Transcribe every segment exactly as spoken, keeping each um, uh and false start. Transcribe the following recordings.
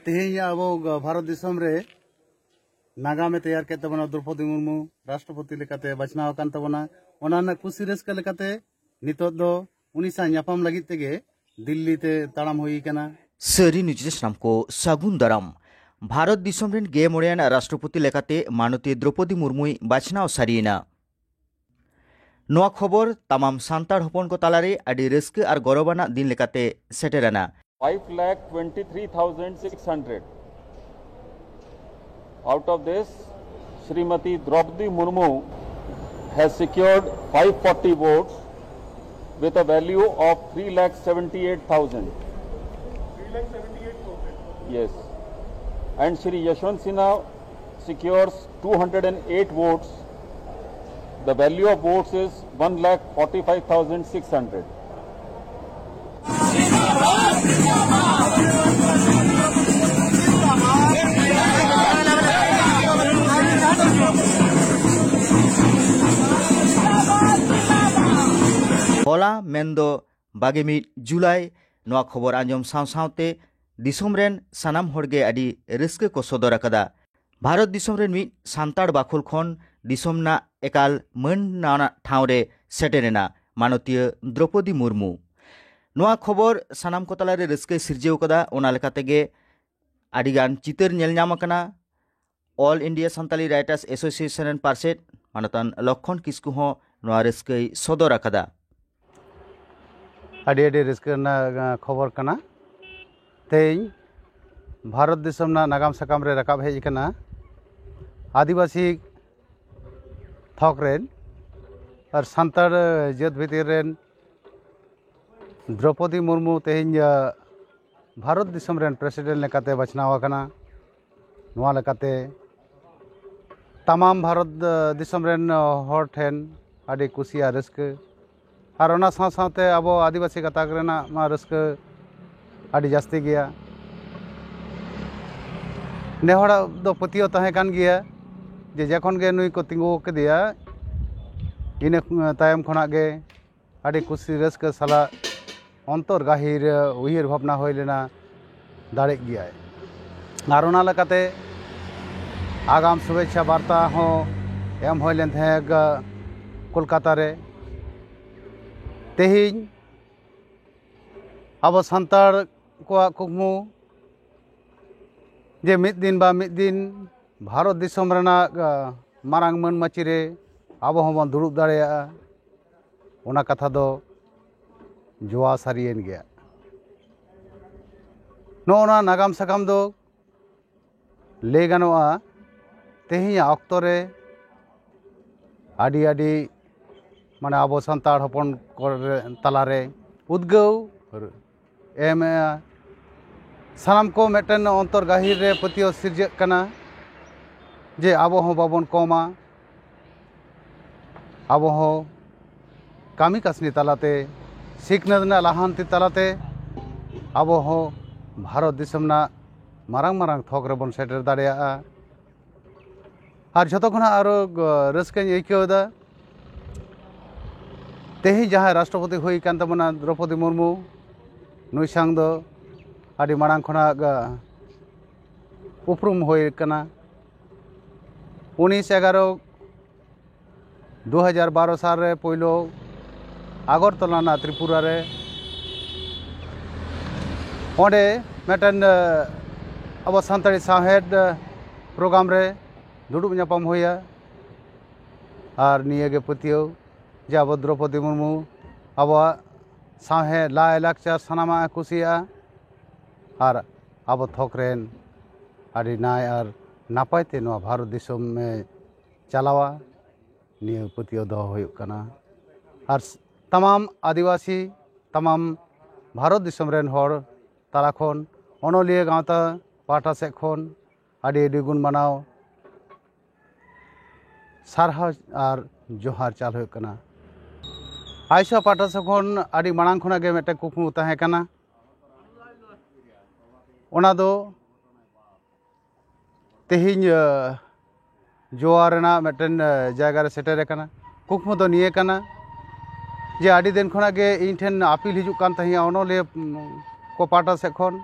ᱛᱮᱦᱮᱧ ᱟᱵᱚ ᱵᱷᱟᱨᱚᱛ ᱫᱤᱥᱚᱢ ᱨᱮ ᱱᱟᱜᱟᱢᱮ ᱛᱮᱭᱟᱨ ᱠᱮᱫ ᱛᱟᱵᱚᱱᱟ, ᱫᱨᱚᱯᱚᱫᱤ ᱢᱩᱨᱢᱩ ᱨᱟᱥᱴᱨᱚᱯᱚᱛᱤ ᱞᱮᱠᱟᱛᱮ ᱵᱟᱪᱷᱱᱟᱣ ᱟᱠᱟᱱ ᱛᱟᱵᱚᱱᱟ᱾ ᱚᱱᱟ ᱨᱮᱱᱟᱜ ᱠᱩᱥᱤ ᱨᱟᱹᱥᱠᱟᱹ ᱞᱮᱠᱟᱛᱮ ᱱᱤᱛᱚᱜ ᱫᱚ ᱩᱱᱤ ᱥᱟᱶ ᱧᱟᱯᱟᱢ ᱞᱟᱹᱜᱤᱫ ᱛᱮᱜᱮ ᱫᱤᱞᱞᱤ ᱛᱮ ᱛᱟᱲᱟᱢ ᱦᱩᱭ ᱟᱠᱟᱱᱟ᱾ ᱥᱟᱹᱨᱤ ᱱᱤᱭᱩᱡᱽ ᱨᱮ ᱥᱟᱱᱟᱢ ᱠᱚ ᱥᱟᱹᱜᱩᱱ ᱫᱟᱨᱟᱢ᱾ ᱵᱷᱟᱨᱚᱛ ᱫᱤᱥᱚᱢ ᱨᱮᱱ ᱜᱮ ᱢᱚᱬᱮᱭᱟᱱ ᱨᱟᱥᱴᱨᱚᱯᱚᱛᱤ ᱞᱮᱠᱟᱛᱮ ᱢᱟᱱᱚᱛᱤᱭᱟᱹ ᱫᱨᱚᱯᱚᱫᱤ ᱢᱩᱨᱢᱩᱭ ᱵᱟᱪᱷᱱᱟᱣ ᱥᱟᱹᱨᱤᱭᱮᱱᱟ᱾ ᱱᱚᱣᱟ ᱠᱷᱚᱵᱚᱨ ᱛᱟᱢᱟᱢ ᱥᱟᱱᱛᱟᱲ ᱦᱚᱯᱚᱱ ᱠᱚ ᱛᱟᱞᱟᱨᱮ ᱟᱹᱰᱤ ᱨᱟᱹᱥᱠᱟᱹ ᱟᱨ ᱜᱚᱨᱚᱵᱟᱱᱟᱜ ᱫᱤᱱ ᱞᱮᱠᱟᱛᱮ ᱥᱮᱴᱮᱨᱮᱱᱟ᱾ Five lakh twenty-three thousand six hundred. Out of this, Srimati Draupadi Murmu has secured five forty votes with a value of three lakh seventy-eight thousand. Yes. And Shri Yashwant Sinha secures two hundred eight votes. The value of votes is one lakh forty-five thousand six hundred. ᱦᱚᱞᱟ ᱢᱮᱱᱫᱚ ᱵᱟᱜᱮ ᱢᱤᱫ ᱡᱩᱞᱟᱭ, ᱱᱚᱣᱟ ᱠᱷᱚᱵᱚᱨ ᱟᱸᱡᱚᱢ ᱥᱟᱶ ᱥᱟᱶᱛᱮ ᱫᱤᱥᱚᱢ ᱨᱮᱱ ᱥᱟᱱᱟᱢ ᱦᱚᱲ ᱜᱮ ᱟᱹᱰᱤ ᱨᱟᱹᱥᱠᱟᱹ ᱠᱚ ᱥᱚᱫᱚᱨ ᱟᱠᱟᱫᱟ᱾ ᱵᱷᱟᱨᱚᱛ ᱫᱤᱥᱚᱢ ᱨᱮᱱ ᱢᱤᱫ ᱥᱟᱱᱛᱟᱲ ᱵᱟᱠᱷᱳᱞ ᱠᱷᱚᱱ ᱫᱤᱥᱚᱢ ᱨᱮᱱᱟᱜ ᱮᱠᱟᱞ ᱢᱟᱹᱱ ᱟᱱᱟᱜ ᱴᱷᱟᱶ ᱨᱮ ᱥᱮᱴᱮᱨ ᱮᱱᱟ ᱢᱟᱱᱚᱛᱤᱭᱟᱹ ᱫᱨᱚᱯᱚᱫᱤ ᱢᱩᱨᱢᱩ᱾ ᱱᱚᱣᱟ ᱠᱷᱚᱵᱚᱨ ᱥᱟᱱᱟᱢ ᱠᱚ ᱛᱟᱞᱟᱨᱮ ᱨᱟᱹᱥᱠᱟᱹᱭ ᱥᱤᱨᱡᱟᱹᱣ ᱠᱟᱫᱟ᱾ ᱚᱱᱟ ᱞᱮᱠᱟ ᱛᱮᱜᱮ ᱟᱹᱰᱤᱜᱟᱱ ᱪᱤᱛᱟᱹᱨ ᱧᱮᱞ ᱧᱟᱢ ᱟᱠᱟᱱᱟ᱾ All India Santali Writers Association ᱨᱮᱱ ᱯᱟᱨᱥᱮᱛ ᱢᱟᱱᱚᱛᱟᱱ ᱞᱚᱠᱠᱷᱚᱱ ᱠᱤᱥᱠᱩ ᱦᱚᱸ ᱱᱚᱣᱟ ᱨᱟᱹᱥᱠᱟᱹᱭ ᱥᱚᱫᱚᱨ ᱟᱠᱟᱫᱟ᱾ ᱟᱹᱰᱤ ᱟᱹᱰᱤ ᱨᱟᱹᱥᱠᱟᱹ ᱨᱮᱱᱟᱜ, ᱟᱸ, ᱠᱷᱚᱵᱚᱨ ᱠᱟᱱᱟ᱾ ᱛᱮᱦᱮᱧ ᱵᱷᱟᱨᱚᱛ ᱫᱤᱥᱚᱢ ᱨᱮᱱᱟᱜ ᱱᱟᱜᱟᱢ ᱥᱟᱠᱟᱢ ᱨᱮ ᱨᱟᱠᱟᱵ ᱦᱮᱡ ᱟᱠᱟᱱᱟ ᱟᱹᱫᱤᱵᱟᱹᱥᱤ ᱛᱷᱚᱠ ᱨᱮᱱ ᱟᱨ ᱥᱟᱱᱛᱟᱲ, ᱟᱸ, ᱡᱟᱹᱛ ᱵᱷᱤᱛᱤᱨ ᱨᱮᱱ ᱫᱨᱚᱯᱚᱫᱤ ᱢᱩᱨᱢᱩ ᱛᱮᱦᱮᱧ, ᱟᱸ, ᱵᱷᱟᱨᱚᱛ ᱫᱤᱥᱚᱢ ᱨᱮᱱ ᱯᱨᱮᱥᱤᱰᱮᱱᱴ ᱞᱮᱠᱟᱛᱮ ᱵᱟᱪᱷᱱᱟᱣ ᱟᱠᱟᱱᱟ᱾ ᱱᱚᱣᱟ ᱞᱮᱠᱟᱛᱮ ᱛᱟᱢᱟᱢ ᱵᱷᱟᱨᱚᱛ, ᱟᱸ, ᱫᱤᱥᱚᱢ ᱨᱮᱱ, ᱟᱸ, ᱦᱚᱲ ᱴᱷᱮᱱ ᱟᱹᱰᱤ ᱠᱩᱥᱤ ᱟᱨ ᱨᱟᱹᱥᱠᱟᱹ᱾ ᱟᱨ ᱚᱱᱟ ᱥᱟᱶ ᱥᱟᱶᱛᱮ ᱟᱵᱚ ᱟᱹᱫᱤᱵᱟᱹᱥᱤ ᱜᱟᱛᱟᱠ ᱨᱮᱱᱟᱜ ᱢᱟ ᱨᱟᱹᱥᱠᱟᱹ ᱟᱹᱰᱤ ᱡᱟᱹᱥᱛᱤ ᱜᱮᱭᱟ᱾ ᱱᱮ ᱦᱚᱲᱟᱜ ᱫᱚ ᱯᱟᱹᱛᱭᱟᱹᱣ ᱛᱟᱦᱮᱸ ᱠᱟᱱ ᱜᱮᱭᱟ ᱡᱮ ᱡᱚᱠᱷᱚᱱ ᱜᱮ ᱱᱩᱭ ᱠᱚ ᱛᱤᱸᱜᱩ ᱠᱮᱫᱮᱭᱟ, ᱤᱱᱟᱹ ᱛᱟᱭᱚᱢ ᱠᱷᱚᱱᱟᱜ ᱜᱮ ᱟᱹᱰᱤ ᱠᱩᱥᱤ ᱨᱟᱹᱥᱠᱟᱹ ᱥᱟᱞᱟᱜ ᱚᱱᱛᱚᱨ ᱜᱟᱹᱦᱤᱨ ᱩᱭᱦᱟᱹᱨ ᱵᱷᱟᱵᱽᱱᱟ ᱦᱩᱭ ᱞᱮᱱᱟ, ᱫᱟᱲᱮᱜ ᱜᱮᱭᱟᱭ᱾ ᱟᱨ ᱚᱱᱟ ᱞᱮᱠᱟᱛᱮ ᱟᱜᱟᱢ ᱥᱩᱵᱷᱮᱪᱪᱷᱟ ᱵᱟᱨᱛᱟ ᱦᱚᱸ ᱮᱢ ᱦᱩᱭ ᱞᱮᱱ ᱛᱟᱦᱮᱸᱫ ᱠᱳᱞᱠᱟᱛᱟ ᱨᱮ᱾ ᱛᱮᱦᱮᱧ ᱟᱵᱚ ᱥᱟᱱᱛᱟᱲ ᱠᱚᱣᱟᱜ ᱠᱩᱠᱢᱩ ᱡᱮ ᱢᱤᱫ ᱫᱤᱱ ᱵᱟ ᱢᱤᱫ ᱫᱤᱱ ᱵᱷᱟᱨᱚᱛ ᱫᱤᱥᱚᱢ ᱨᱮᱱᱟᱜ ᱢᱟᱨᱟᱝ ᱢᱟᱹᱱ ᱢᱟᱹᱪᱤ ᱨᱮ ᱟᱵᱚ ᱦᱚᱸᱵᱚᱱ ᱫᱩᱲᱩᱵ ᱫᱟᱲᱮᱭᱟᱜᱼᱟ, ᱚᱱᱟ ᱠᱟᱛᱷᱟ ᱫᱚ ᱡᱩᱣᱟ ᱥᱟᱹᱨᱤᱭᱮᱱ ᱜᱮᱭᱟ᱾ ᱱᱚᱜᱼᱚ ᱱᱚᱣᱟ ᱱᱟᱜᱟᱢ ᱥᱟᱠᱟᱢ ᱫᱚ ᱞᱟᱹᱭ ᱜᱟᱱᱚᱜᱼᱟ, ᱛᱮᱦᱮᱧᱟᱜ ᱚᱠᱛᱚ ᱨᱮ ᱟᱹᱰᱤ ᱟᱹᱰᱤ ᱢᱟᱱᱮ ᱟᱵᱚ ᱥᱟᱱᱛᱟᱲ ᱦᱚᱯᱚᱱ ᱠᱚᱨᱮ ᱛᱟᱞᱟᱨᱮ ᱩᱫᱽᱜᱟᱹᱣ ᱮᱢᱮᱜᱼᱟ᱾ ᱥᱟᱱᱟᱢ ᱠᱚ ᱢᱤᱫᱴᱮᱱ ᱚᱱᱛᱚᱨ ᱜᱟᱹᱦᱤᱨ ᱨᱮ ᱯᱟᱹᱛᱭᱟᱹᱣ ᱥᱤᱨᱡᱟᱹᱜ ᱠᱟᱱᱟ ᱡᱮ ᱟᱵᱚ ᱦᱚᱸ ᱵᱟᱵᱚᱱ ᱠᱚᱢᱟ, ᱟᱵᱚ ᱦᱚᱸ ᱠᱟᱹᱢᱤ ᱠᱟᱹᱥᱱᱤ ᱛᱟᱞᱟᱛᱮ, ᱥᱤᱠᱷᱱᱟᱹᱛ ᱨᱮᱱᱟᱜ ᱞᱟᱦᱟᱱᱛᱤ ᱛᱟᱞᱟᱛᱮ ᱟᱵᱚ ᱦᱚᱸ ᱵᱷᱟᱨᱚᱛ ᱫᱤᱥᱚᱢ ᱨᱮᱱᱟᱜ ᱢᱟᱨᱟᱝ ᱢᱟᱨᱟᱝ ᱛᱷᱚᱠ ᱨᱮᱵᱚᱱ ᱥᱮᱴᱮᱨ ᱫᱟᱲᱮᱭᱟᱜᱼᱟ᱾ ᱟᱨ ᱡᱷᱚᱛᱚ ᱠᱷᱚᱱᱟᱜ ᱟᱨᱚ ᱨᱟᱹᱥᱠᱟᱹᱧ ᱟᱹᱭᱠᱟᱹᱣ ᱮᱫᱟ, ᱛᱮᱦᱮᱧ ᱡᱟᱦᱟᱸᱭ ᱨᱟᱥᱴᱨᱚᱯᱚᱛᱤ ᱦᱩᱭ ᱟᱠᱟᱱ ᱛᱟᱵᱚᱱᱟ ᱫᱨᱚᱯᱚᱫᱤ ᱢᱩᱨᱢᱩ, ᱱᱩᱭ ᱥᱟᱝ ᱫᱚ ᱟᱹᱰᱤ ᱢᱟᱲᱟᱝ ᱠᱷᱚᱱᱟᱜ ᱩᱯᱨᱩᱢ ᱦᱩᱭ ᱟᱠᱟᱱᱟ᱾ ᱩᱱᱤᱥ ᱮᱜᱟᱨᱚ ᱫᱩ ᱦᱟᱡᱟᱨ ᱵᱟᱨᱚ ᱥᱟᱞ ᱨᱮ ᱯᱳᱭᱞᱳ ᱟᱜᱚᱨᱛᱚᱞᱟ ᱨᱮᱱᱟᱜ ᱛᱨᱤᱯᱩᱨᱟ ᱨᱮ ᱚᱸᱰᱮ ᱢᱤᱫᱴᱮᱱ, ᱮ, ᱟᱵᱚ ᱥᱟᱱᱛᱟᱲᱤ ᱥᱟᱶᱦᱮᱫ, ᱮ, ᱯᱨᱳᱜᱨᱟᱢ ᱨᱮ ᱫᱩᱲᱩᱵ ᱧᱟᱯᱟᱢ ᱦᱩᱭᱟ᱾ ᱟᱨ ᱱᱤᱭᱟᱹ ᱜᱮ ᱯᱟᱹᱛᱭᱟᱹᱣ ᱡᱮ ᱟᱵᱚ ᱫᱨᱚᱯᱚᱫᱤ ᱢᱩᱨᱢᱩ ᱟᱵᱚᱣᱟᱜ ᱥᱟᱶᱦᱮᱫ, ᱞᱟᱭᱼᱞᱟᱠᱪᱟᱨ ᱥᱟᱱᱟᱢᱟᱜ ᱮ ᱠᱩᱥᱤᱭᱟᱜᱼᱟ᱾ ᱟᱨ ᱟᱵᱚ ᱛᱷᱚᱠ ᱨᱮᱱ ᱟᱹᱰᱤ ᱱᱟᱭ ᱟᱨ ᱱᱟᱯᱟᱭ ᱛᱮ ᱱᱚᱣᱟ ᱵᱷᱟᱨᱚᱛ ᱫᱤᱥᱚᱢ ᱮ ᱪᱟᱞᱟᱣᱟ᱾ ᱱᱤᱭᱟᱹ ᱯᱟᱹᱛᱭᱟᱹᱣ ᱫᱚᱦᱚ ᱦᱩᱭᱩᱜ ᱠᱟᱱᱟ᱾ ᱟᱨ ᱛᱟᱢᱟᱢ ᱟᱹᱫᱤᱵᱟᱹᱥᱤ, ᱛᱟᱢᱟᱢ ᱵᱷᱟᱨᱚᱛ ᱫᱤᱥᱚᱢ ᱨᱮᱱ ᱦᱚᱲ ᱛᱟᱞᱟ ᱠᱷᱚᱱ ᱚᱱᱚᱞᱤᱭᱟᱹ ᱜᱟᱶᱛᱟ ᱯᱟᱦᱴᱟ ᱥᱮᱫ ᱠᱷᱚᱱ ᱟᱹᱰᱤ ᱟᱹᱰᱤ ᱜᱩᱱ ᱢᱟᱱᱟᱣ ᱥᱟᱨᱦᱟᱣ ᱟᱨ ᱡᱚᱦᱟᱨ ᱪᱟᱞ ᱦᱩᱭᱩᱜ ᱠᱟᱱᱟ᱾ ᱟᱭᱥᱟ ᱯᱟᱦᱴᱟ ᱥᱮᱫ ᱠᱷᱚᱱ ᱟᱹᱰᱤ ᱢᱟᱲᱟᱝ ᱠᱷᱚᱱᱟᱜ ᱜᱮ ᱢᱤᱫᱴᱮᱱ ᱠᱩᱠᱢᱩ ᱛᱟᱦᱮᱸ ᱠᱟᱱᱟ, ᱚᱱᱟ ᱫᱚ ᱛᱮᱦᱮᱧ, ᱟᱹ, ᱡᱚᱣᱟ ᱨᱮᱱᱟᱜ ᱢᱤᱫᱴᱮᱱ, ᱟᱹ, ᱡᱟᱭᱜᱟ ᱨᱮ ᱥᱮᱴᱮᱨ ᱟᱠᱟᱱᱟ᱾ ᱠᱩᱠᱢᱩ ᱫᱚ ᱱᱤᱭᱟᱹ ᱠᱟᱱᱟ ᱡᱮ ᱟᱹᱰᱤ ᱫᱤᱱ ᱠᱷᱚᱱᱟᱜ ᱜᱮ ᱤᱧ ᱴᱷᱮᱱ ᱟᱹᱯᱤᱞ ᱦᱤᱡᱩᱜ ᱠᱟᱱ ᱛᱟᱦᱮᱸᱜᱼᱟ ᱚᱱᱚᱞᱤᱭᱟᱹ, ᱩᱢ, ᱠᱚ ᱯᱟᱦᱴᱟ ᱥᱮᱫ ᱠᱷᱚᱱ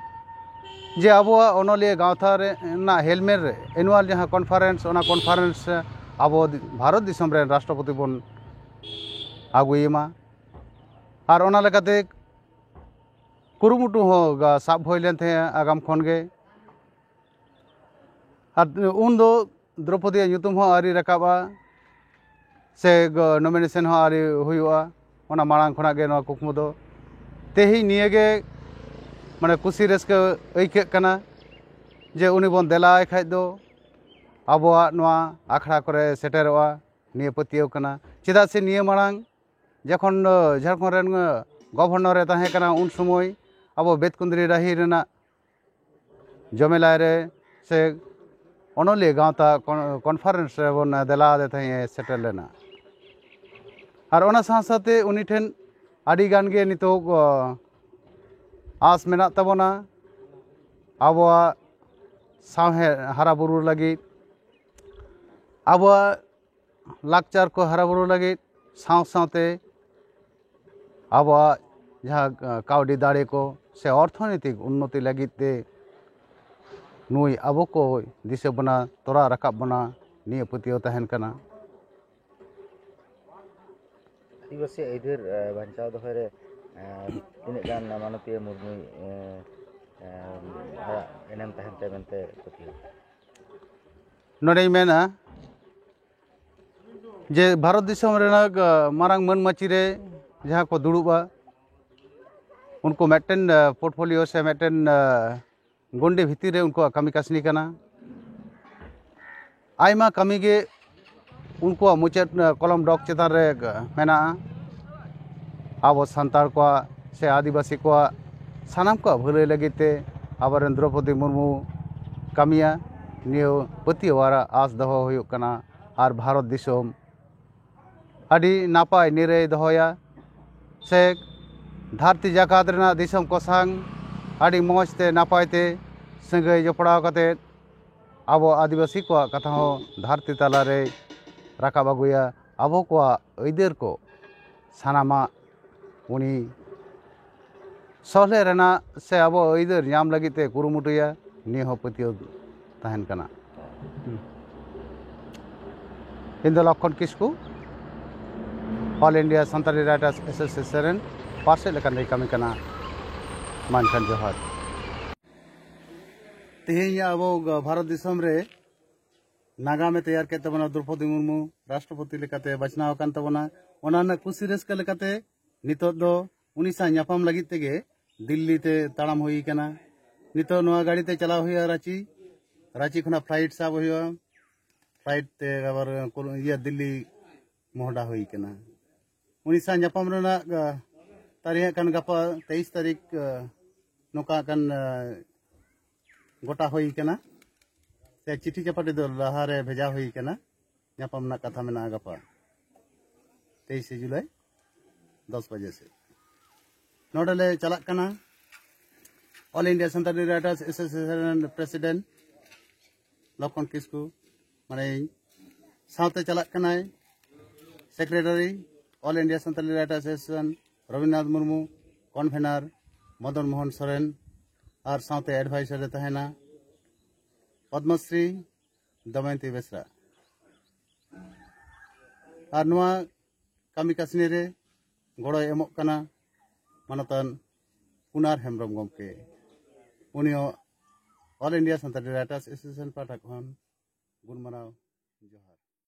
ᱡᱮ ᱟᱵᱚᱣᱟᱜ ᱚᱱᱚᱞᱤᱭᱟᱹ ᱜᱟᱶᱛᱟ ᱨᱮᱱᱟᱜ ᱦᱮᱞᱢᱮᱞ ᱨᱮ ᱮᱱᱩᱣᱟᱞ ᱡᱟᱦᱟᱸ ᱠᱚᱱᱯᱷᱟᱨᱮᱱᱥ, ᱚᱱᱟ ᱠᱚᱱᱯᱷᱟᱨᱮᱱᱥ ᱨᱮ ᱟᱵᱚ ᱵᱷᱟᱨᱚᱛ ᱫᱤᱥᱚᱢ ᱨᱮᱱ ᱨᱟᱥᱴᱨᱚᱯᱚᱛᱤ ᱵᱚᱱ ᱟᱹᱜᱩᱭᱮ ᱢᱟ᱾ ᱟᱨ ᱚᱱᱟ ᱞᱮᱠᱟᱛᱮ ᱠᱩᱨᱩᱢᱩᱴᱩ ᱦᱚᱸ ᱜᱟ-, ᱥᱟᱵ ᱦᱩᱭ ᱞᱮᱱ ᱛᱟᱦᱮᱸᱫ ᱟᱜᱟᱢ ᱠᱷᱚᱱ ᱜᱮ᱾ ᱟᱨ ᱩᱱ ᱫᱚ ᱫᱨᱚᱯᱚᱫᱤᱭᱟᱜ ᱧᱩᱛᱩᱢ ᱦᱚᱸ ᱟᱹᱣᱨᱤ ᱨᱟᱠᱟᱵᱼᱟ, ᱥᱮ ᱜᱚ-, ᱱᱚᱢᱤᱱᱮᱥᱚᱱ ᱦᱚᱸ ᱟᱹᱣᱨᱤ ᱦᱩᱭᱩᱜᱼᱟ᱾ ᱚᱱᱟ ᱢᱟᱲᱟᱝ ᱠᱷᱚᱱᱟᱜ ᱜᱮ ᱱᱚᱣᱟ ᱠᱩᱠᱢᱩ ᱫᱚ᱾ ᱛᱮᱦᱮᱧ ᱱᱤᱭᱟᱹ ᱜᱮ ᱢᱟᱱᱮ ᱠᱩᱥᱤ ᱨᱟᱹᱥᱠᱟᱹ ᱟᱹᱭᱠᱟᱹᱜ ᱠᱟᱱᱟ ᱡᱮ ᱩᱱᱤ ᱵᱚᱱ ᱫᱮᱞᱟᱭ ᱠᱷᱟᱡ ᱫᱚ ᱟᱵᱚᱣᱟᱜ ᱱᱚᱣᱟ ᱟᱠᱷᱲᱟ ᱠᱚᱨᱮ ᱥᱮᱴᱮᱨᱚᱜᱼᱟ, ᱱᱤᱭᱟᱹ ᱯᱟᱹᱛᱭᱟᱹᱣ ᱠᱟᱱᱟ᱾ ᱪᱮᱫᱟᱜ ᱥᱮ ᱱᱤᱭᱟᱹ ᱢᱟᱲᱟᱝ ᱡᱚᱠᱷᱚᱱ, ᱫᱚ ᱡᱷᱟᱲᱠᱷᱚᱸᱰ ᱨᱮᱱ ᱜᱚᱵᱷᱚᱨᱱᱚᱨ ᱮ ᱛᱟᱦᱮᱸ ᱠᱟᱱᱟ, ᱩᱱ ᱥᱚᱢᱚᱭ ᱟᱵᱚ ᱵᱮᱛᱠᱩᱸᱫᱽᱨᱤ ᱰᱟᱹᱦᱤ ᱨᱮᱱᱟᱜ ᱡᱚᱢᱮᱞᱟᱭ ᱨᱮ ᱥᱮ ᱚᱱᱚᱞᱤᱭᱟᱹ ᱜᱟᱶᱛᱟ ᱠᱚᱱ-, ᱠᱚᱱᱯᱷᱟᱨᱮᱱᱥ ᱨᱮᱵᱚᱱ ᱫᱮᱞᱟ ᱟᱫᱮ ᱛᱟᱦᱮᱸᱫ ᱮ ᱥᱮᱴᱮᱨ ᱞᱮᱱᱟ᱾ ᱟᱨ ᱚᱱᱟ ᱥᱟᱶ ᱥᱟᱶᱛᱮ ᱩᱱᱤ ᱴᱷᱮᱱ ᱟᱹᱰᱤ ᱜᱟᱱ ᱜᱮ ᱱᱤᱛᱚᱜ, ᱚ, ᱟᱸᱥ ᱢᱮᱱᱟᱜ ᱛᱟᱵᱚᱱᱟ ᱟᱵᱚᱣᱟᱜ ᱥᱟᱶᱦᱮᱫ ᱦᱟᱨᱟ ᱵᱩᱨᱩ ᱞᱟᱹᱜᱤᱫ, ᱟᱵᱚᱣᱟᱜ ᱞᱟᱠᱪᱟᱨ ᱠᱚ ᱦᱟᱨᱟ ᱵᱩᱨᱩ ᱞᱟᱹᱜᱤᱫ, ᱥᱟᱶ ᱥᱟᱶᱛᱮ ᱟᱵᱚᱣᱟᱜ ᱡᱟᱦᱟᱸ, ᱟ, ᱠᱟᱹᱣᱰᱤ ᱫᱟᱲᱮ ᱠᱚ ᱥᱮ ᱚᱨᱛᱷᱚᱱᱳᱭᱛᱤᱠ ᱩᱱᱱᱚᱛᱤ ᱞᱟᱹᱜᱤᱫ ᱛᱮ ᱱᱩᱭ ᱟᱵᱚ ᱠᱚ ᱫᱤᱥᱟᱹ ᱵᱚᱱᱟ, ᱛᱚᱨᱟᱣ ᱨᱟᱠᱟᱵ ᱵᱚᱱᱟ, ᱱᱤᱭᱟᱹ ᱯᱟᱹᱛᱭᱟᱹᱣ ᱛᱟᱦᱮᱱ ᱠᱟᱱᱟ᱾ ᱟᱹᱫᱤᱵᱟᱹᱥᱤ ᱟᱹᱭᱫᱟᱹᱨ, ᱮ, ᱵᱟᱧᱪᱟᱣ ᱫᱚᱦᱚᱭ ᱨᱮ, ᱮ, ᱛᱤᱱᱟᱹᱜ ᱜᱟᱱ ᱢᱟᱱᱚᱛᱤᱭᱟᱹ ᱢᱩᱨᱢᱩᱭ, ᱮ, ᱮ, ᱟᱭᱟᱜ ᱮᱱᱮᱢ ᱛᱟᱦᱮᱱ ᱛᱟᱭᱟ ᱢᱮᱱᱛᱮ ᱯᱟᱹᱛᱭᱟᱹᱣ? ᱱᱚᱰᱮᱧ ᱢᱮᱱᱟ ᱡᱮ ᱵᱷᱟᱨᱚᱛ ᱫᱤᱥᱚᱢ ᱨᱮᱱᱟᱜ, ᱟ, ᱢᱟᱨᱟᱝ ᱢᱟᱹᱱ ᱢᱟᱹᱪᱤ ᱨᱮ ᱡᱟᱦᱟᱸ ᱠᱚ ᱫᱩᱲᱩᱵᱼᱟ, ᱩᱱᱠᱩ ᱢᱤᱫᱴᱮᱱ, ᱟ, ᱯᱳᱨᱴᱯᱷᱳᱞᱤᱭᱳ ᱥᱮ ᱢᱤᱫᱴᱮᱱ, ᱟ, ᱜᱚᱱᱰᱤ ᱵᱷᱤᱛᱤᱨ ᱨᱮ ᱩᱱᱠᱩᱣᱟᱜ ᱠᱟᱹᱢᱤ ᱠᱟᱹᱥᱱᱤ ᱠᱟᱱᱟ᱾ ᱟᱭᱢᱟ ᱠᱟᱹᱢᱤ ᱜᱮ ᱩᱱᱠᱩᱣᱟᱜ ᱢᱩᱪᱟᱹᱫ, ᱟ, ᱠᱚᱞᱚᱢ ᱰᱚᱜᱽ ᱪᱮᱛᱟᱱ ᱨᱮ ᱢᱮᱱᱟᱜᱼᱟ᱾ ᱟᱵᱚ ᱥᱟᱱᱛᱟᱲ ᱠᱚᱣᱟᱜ ᱥᱮ ᱟᱹᱫᱤᱵᱟᱹᱥᱤ ᱠᱚᱣᱟᱜ ᱥᱟᱱᱟᱢ ᱠᱚᱣᱟᱜ ᱵᱷᱟᱹᱞᱟᱹᱭ ᱞᱟᱹᱜᱤᱫ ᱛᱮ ᱟᱵᱚᱨᱮᱱ ᱫᱨᱚᱯᱚᱫᱤ ᱢᱩᱨᱢᱩ ᱠᱟᱹᱢᱤᱭᱟ, ᱱᱤᱭᱟᱹ ᱯᱟᱹᱛᱭᱟᱹᱣ ᱟᱨ ᱟᱸᱥ ᱫᱚᱦᱚ ᱦᱩᱭᱩᱜ ᱠᱟᱱᱟ᱾ ᱟᱨ ᱵᱷᱟᱨᱚᱛ ᱫᱤᱥᱚᱢ ᱟᱹᱰᱤ ᱱᱟᱯᱟᱭ ᱱᱤᱨᱟᱹᱭ ᱫᱚᱦᱚᱭᱟ ᱥᱮ ᱫᱷᱟᱹᱨᱛᱤ ᱡᱟᱠᱟᱛ ᱨᱮᱱᱟᱜ ᱫᱤᱥᱚᱢ ᱠᱚ ᱥᱟᱝ ᱟᱹᱰᱤ ᱢᱚᱡᱽ ᱛᱮ ᱱᱟᱯᱟᱭ ᱛᱮ ᱥᱟᱹᱜᱟᱹᱭ ᱡᱚᱯᱲᱟᱣ ᱠᱟᱛᱮ ᱟᱵᱚ ᱟᱹᱫᱤᱵᱟᱹᱥᱤ ᱠᱚᱣᱟᱜ ᱠᱟᱛᱷᱟ ᱦᱚᱸ ᱫᱷᱟᱹᱨᱛᱤ ᱛᱟᱞᱟ ᱨᱮᱭ ᱨᱟᱠᱟᱵ ᱟᱹᱜᱩᱭᱟ᱾ ᱟᱵᱚ ᱠᱚᱣᱟᱜ ᱟᱹᱭᱫᱟᱹᱨ ᱠᱚ ᱥᱟᱱᱟᱢᱟᱜ ᱩᱱᱤ ᱥᱚᱞᱦᱮ ᱨᱮᱱᱟᱜ ᱥᱮ ᱟᱵᱚ ᱟᱹᱭᱫᱟᱹᱨ ᱧᱟᱢ ᱞᱟᱹᱜᱤᱫ ᱛᱮ ᱠᱩᱨᱩᱢᱩᱴᱩᱭᱟ, ᱱᱤᱭᱟᱹ ᱦᱚᱸ ᱯᱟᱹᱛᱭᱟᱹᱣ ᱛᱟᱦᱮᱱ ᱠᱟᱱᱟ᱾ ᱤᱧ ᱫᱚ Lakhan Kisku, all India Santali writers association ᱨᱮᱱ ᱯᱟᱨᱥᱮᱫ ᱞᱮᱠᱟᱛᱮᱧ ᱠᱟᱹᱢᱤ ᱠᱟᱱᱟ᱾ ᱢᱟ ᱮᱱᱠᱷᱟᱱ ᱡᱚᱦᱟᱨ᱾ ᱛᱮᱦᱮᱧ ᱟᱵᱚ ᱵᱷᱟᱨᱚᱛ ᱫᱤᱥᱚᱢ ᱨᱮ ᱱᱟᱜᱟᱢᱮ ᱛᱮᱭᱟᱨ ᱠᱮᱫ ᱛᱟᱵᱚᱱᱟ, ᱫᱨᱚᱯᱚᱫᱤ ᱢᱩᱨᱢᱩ ᱨᱟᱥᱴᱨᱚᱯᱚᱛᱤ ᱞᱮᱠᱟᱛᱮ ᱵᱟᱪᱷᱱᱟᱣ ᱟᱠᱟᱱ ᱛᱟᱵᱚᱱᱟ᱾ ᱚᱱᱟ ᱨᱮᱱᱟᱜ ᱠᱩᱥᱤ ᱨᱟᱹᱥᱠᱟᱹ ᱞᱮᱠᱟᱛᱮ ᱱᱤᱛᱚᱜ ᱫᱚ ᱩᱱᱤ ᱥᱟᱶ ᱧᱟᱯᱟᱢ ᱞᱟᱹᱜᱤᱫ ᱛᱮᱜᱮ ᱫᱤᱞᱞᱤ ᱛᱮ ᱛᱟᱲᱟᱢ ᱦᱩᱭ ᱠᱟᱱᱟ᱾ ᱱᱤᱛᱚᱜ ᱱᱚᱣᱟ ᱜᱟᱹᱰᱤ ᱛᱮ ᱪᱟᱞᱟᱣ ᱦᱩᱭᱩᱜᱼᱟ ᱨᱟᱸᱪᱤ, ᱨᱟᱸᱪᱤ ᱠᱷᱚᱱᱟᱜ ᱯᱷᱞᱟᱭᱤᱴ ᱥᱟᱵ ᱦᱩᱭᱩᱜᱼᱟ, ᱯᱷᱞᱟᱭᱤᱴ ᱛᱮ ᱟᱵᱟᱨ ᱠᱳᱞ-, ᱤᱭᱟᱹ ᱫᱤᱞᱞᱤ ᱢᱚᱦᱰᱟ ᱦᱩᱭ ᱠᱟᱱᱟ᱾ ᱩᱱᱤ ᱥᱟᱶ ᱧᱟᱯᱟᱢ ᱨᱮᱱᱟᱜ, ᱟ, ᱛᱟᱹᱨᱤᱠᱷ ᱦᱟᱸᱜ ᱠᱷᱟᱱ ᱜᱟᱯᱟ ᱛᱮᱭᱤᱥ ᱛᱟᱹᱨᱤᱠᱷ, ᱟ, ᱱᱚᱝᱠᱟ ᱦᱟᱸᱜ ᱠᱷᱟᱱ, ᱟ, ᱜᱚᱴᱟ ᱦᱩᱭ ᱠᱟᱱᱟ᱾ ᱥᱮ ᱪᱤᱴᱷᱤ ᱪᱟᱯᱟᱴᱤ ᱫᱚ ᱞᱟᱦᱟᱨᱮ ᱵᱷᱮᱡᱟ ᱦᱩᱭ ᱠᱟᱱᱟ᱾ ᱧᱟᱯᱟᱢ ᱨᱮᱱᱟᱜ ᱠᱟᱛᱷᱟ ᱢᱮᱱᱟᱜᱼᱟ ᱜᱟᱯᱟ ᱛᱮᱭᱤᱥᱮ ᱡᱩᱞᱟᱭ ᱫᱚᱥ ᱵᱟᱡᱮ ᱥᱮᱫ᱾ ᱱᱚᱰᱮ ᱞᱮ ᱪᱟᱞᱟᱜ ᱠᱟᱱᱟ all India Santali writers association ᱨᱮᱱ ᱯᱨᱮᱥᱤᱰᱮᱱᱴ ᱞᱚᱠᱠᱷᱚᱱ ᱠᱤᱥᱠᱩ, ᱢᱟᱱᱮ ᱤᱧ ᱥᱟᱶᱛᱮ ᱪᱟᱞᱟᱜ ᱠᱟᱱᱟᱭ secretary all India Santali writers association Rabindranath Murmu, convener Madan Mohan Soren, ᱟᱨ ᱥᱟᱶᱛᱮ ᱮᱰᱵᱷᱟᱭᱥᱟᱨ ᱨᱮ ᱛᱟᱦᱮᱱᱟ ᱯᱚᱫᱽᱢᱚᱥᱨᱤ ᱫᱚᱢᱚᱭᱚᱱᱛᱤ ᱵᱮᱥᱨᱟ᱾ ᱟᱨ ᱱᱚᱣᱟ ᱠᱟᱹᱢᱤ ᱠᱟᱹᱥᱱᱤ ᱨᱮ ᱜᱚᱲᱚᱭ ᱮᱢᱚᱜ ᱠᱟᱱᱟ ᱢᱟᱱᱚᱛᱟᱱ ᱠᱩᱱᱟᱨ ᱦᱮᱢᱵᱨᱚᱢ ᱜᱚᱢᱠᱮ᱾ ᱩᱱᱤ ᱦᱚᱸ ᱚᱞ ᱤᱱᱰᱤᱭᱟ ᱥᱟᱱᱛᱟᱲᱤ ᱨᱟᱭᱴᱟᱨᱥ ᱮᱥᱳᱥᱤᱭᱮᱥᱚᱱ ᱯᱟᱦᱴᱟ ᱠᱷᱚᱱ ᱜᱩᱱ ᱢᱟᱱᱟᱣ ᱡᱚᱦᱟᱨ᱾